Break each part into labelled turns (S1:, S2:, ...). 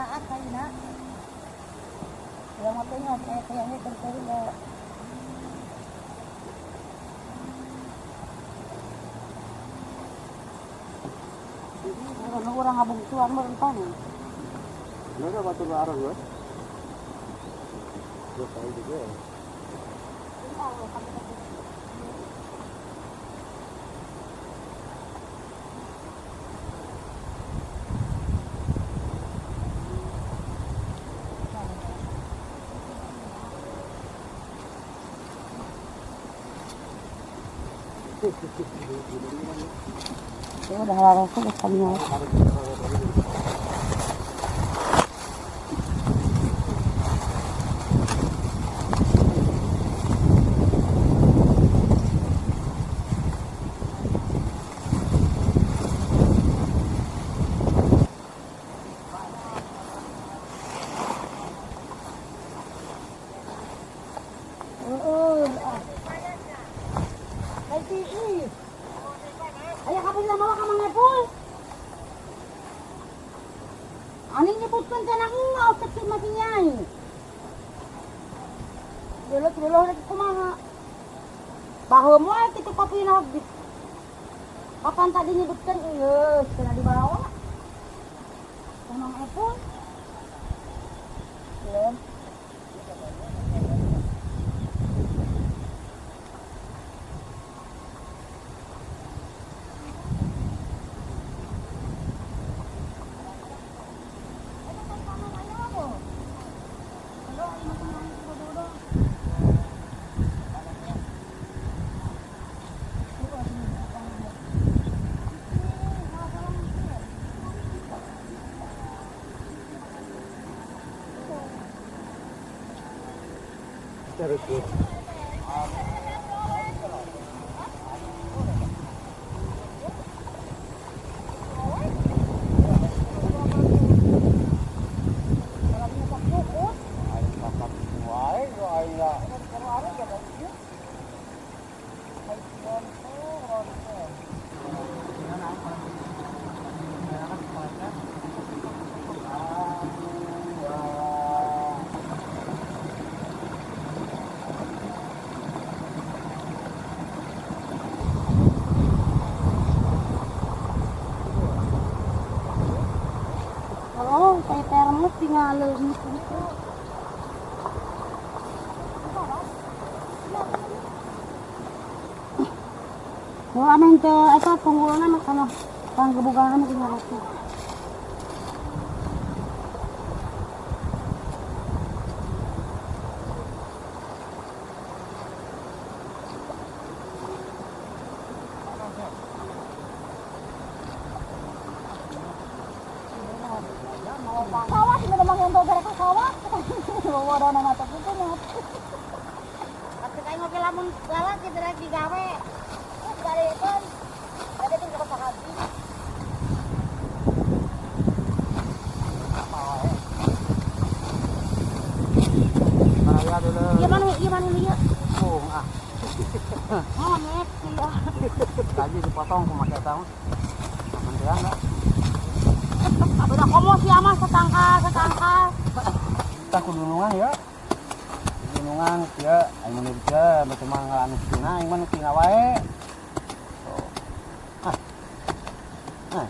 S1: Saat kayuna. Yang matunya saya kayaknya terlalu. Orang orang ngabungsuan mah rentan.
S2: Mereka batu arah gua. Gua tahu juga.
S1: Ya udah larang tuh kami. Ayah kapal sama ka mga pul. Ano nyebutkan ka nang usap si masinyay. Dulu dulu lagi kumaha. Baho mo ay tito kapoy na kapan tadi nyebutkan iya kena dibawa. Kumang epul. Belum.
S2: Terus.
S1: Oh, kay termos tingalo. Wala man te apa punggulan mah kana panggebugaan tinggal aku. Sawah sih memang yang tahu mereka sawah. Bawa dana mata putih nih. Tapi kayak ngopi lamun lalaki direk digawe. Terus dari itu, ada tinggal ke haji. Iya mana, iya mana iya.
S2: Oh, ah.
S1: Oh, nek, iya.
S2: Tadi dipotong sama kita. Kementerian enggak?
S1: Udah komo sih ama setangkal, setangkal.
S2: Kita kudunungan ya. Kudunungan ya, aing mun dia betul mah ngalanu Cina, aing mah nu Cina wae. Ah. Ah.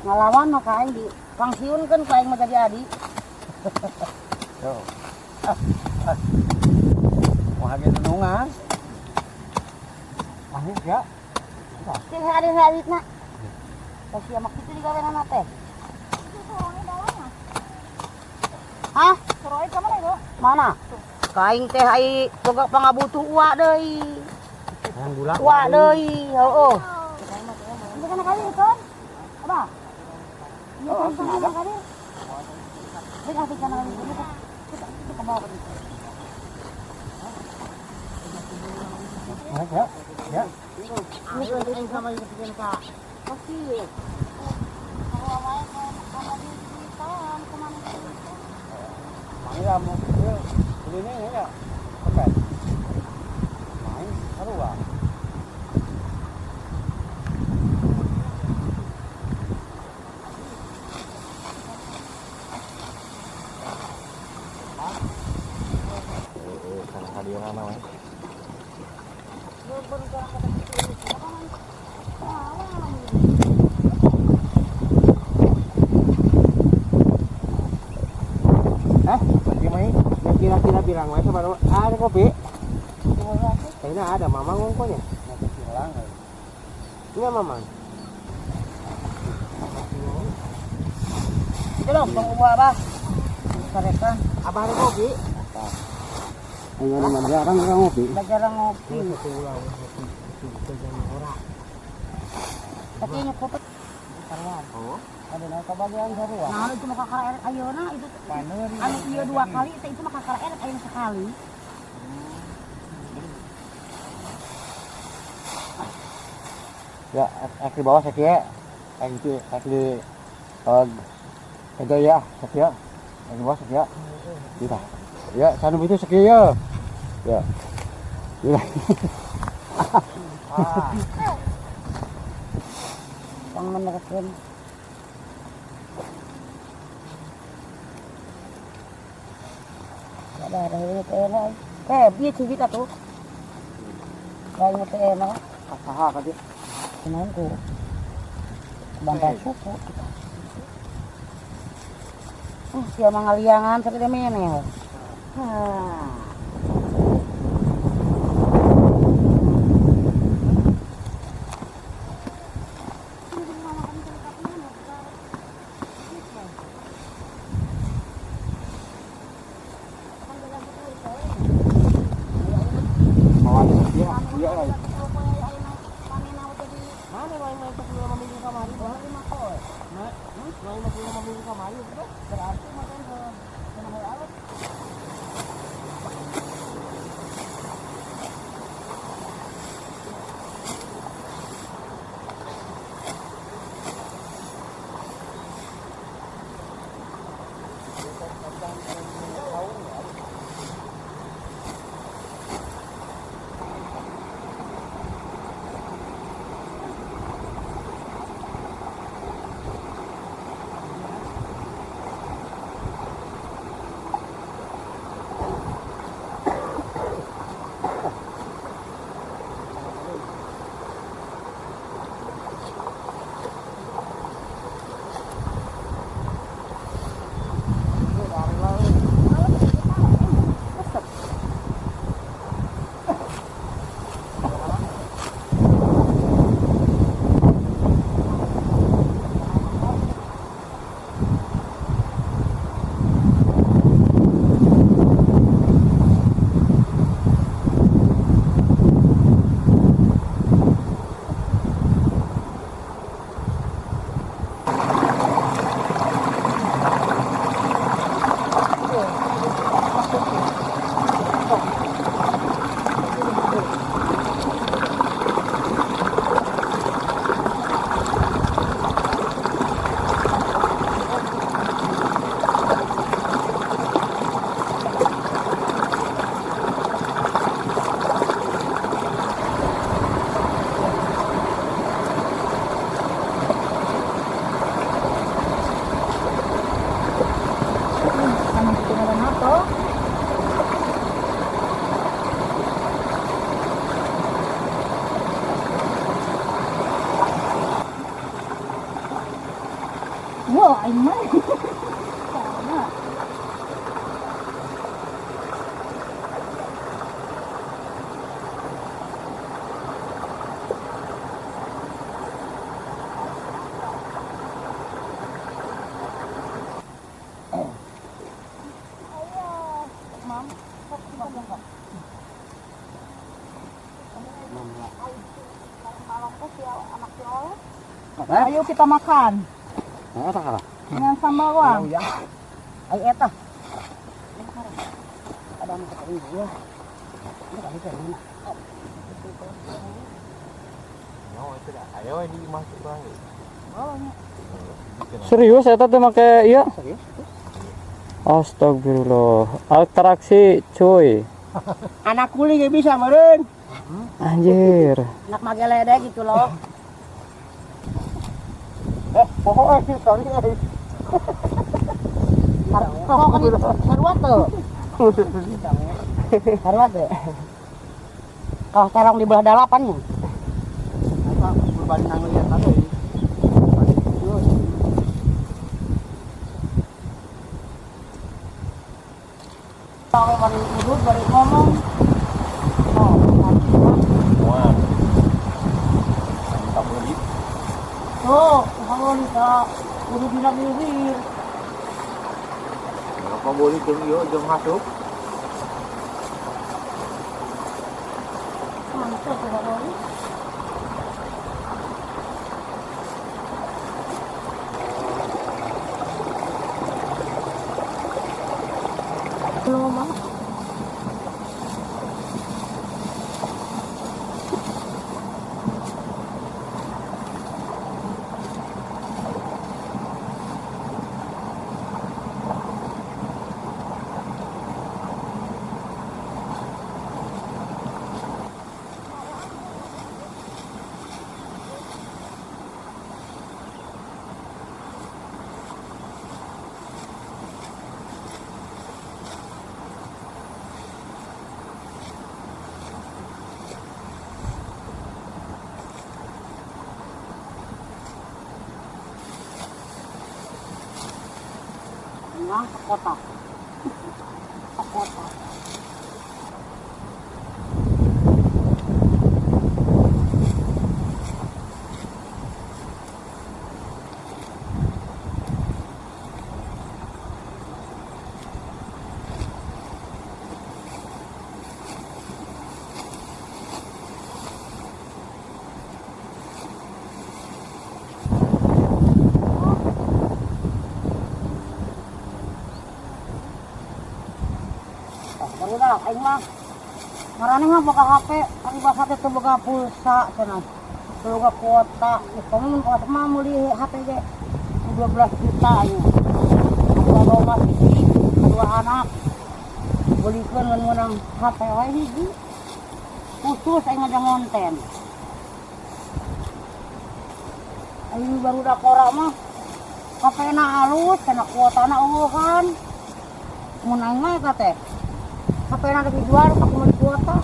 S1: Ngalawan mah ka aing di pangsiunkeun ku aing mah jadi adi.
S2: Yo. Ah. Ah. Mau hage dunungan. Wah, ya.
S1: Sing hari-hari na. Kasi amak kitu digawe na teh. Hah? Mana? Kaing teh ai boga pangabutuh ua deui.
S2: Yang gula.
S1: Ua deui, heueuh. Ini kana kali kan? Apa? Iya
S2: Oh,
S1: kan
S2: ada.
S1: kana kali. Baik ati kana kali. Kita ke bawah gitu.
S2: Ya, ya.
S1: Ini sama itu ka. Pasti.
S2: Mangga mau ini ini ya. Oke. Main seru ah. Girang wae sabar. Ada kopi. Kayaknya ada mamang ngongkonya. Ini mamang.
S1: Itu dong, tunggu gua abah. Sarekan.
S2: Abah ada kopi. Ayo ada jarang orang ngopi.
S1: Jarang ngopi. Tapi ini kopi.
S2: Oh. Ada kebagian sarua.
S1: Nah, itu mah kakara erek ayeuna itu. Anu ieu dua kali, itu mah kakara erek ayeuna sekali.
S2: Ya, ek di bawah sakieu. Ek di ek di eh ya, sakieu. Ek di bawah sakieu. Tidak. Ya, sanu itu sakieu ya. Ya. Ya.
S1: Pang menerkeun. Ada ada ini teh enak. Eh, bieu cicit atuh. Kayaknya teh enak.
S2: Saha ka dia?
S1: Kumaha ku. Bantal suku. Sia mangaliangan sakit mene. Ah.
S2: Ya, iya.
S1: Mana main-main pas lima minggu kamari? Lima poe.
S2: Main pas 5 minggu kamari itu
S1: berarti makan ke alat. Wah, aing mah. Sama. Mam, ayo kita makan. Dengan sambal wang. Ayo eta. Ada anu ya.
S3: Serius eta teh make ieu? Astagfirullah. Atraksi cuy.
S2: Anak kuli gak bisa meren.
S3: Anjir.
S1: Anak magelede gitu loh.
S2: Pokoknya sorry.
S1: Pokoknya sarua tuh. Sarua tuh. Kalau terong di belah dalapannya.
S2: Apa berbanding nang lihat tadi.
S1: Kalau warna Kudu dina bibir.
S4: Apa boleh jeung ieu jeung masuk?
S1: Mantap ya. Belum mah. Memang ke kota. Ke kota. Barudak aing mah. Marane mah boga HP, ari basa teh teu boga pulsa cenah. Teu boga kuota. Geus kamu mun kuota mah meuli HP ge 12 juta aing. Dua bawa hiji, dua anak. Belikeun ngan meunang HP wae hiji. Khusus aing ngajak ngonten. Aing barudak ora mah HP na alus, cenah kuotana eueuh kan. Mun aing mah eta teh HP na dijual aku mau kuota.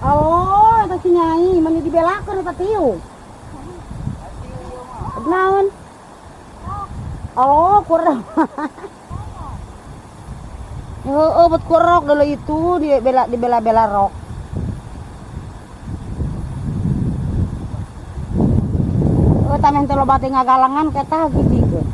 S1: Oh, eta si Nyai, mani dibelakeun eta tiung. Naon? Oh, kurang. Heeh, bet kurok dulu itu dibela dibela-bela rok. Oh, tameh teh loba teh ngagalangan keta gijikeun.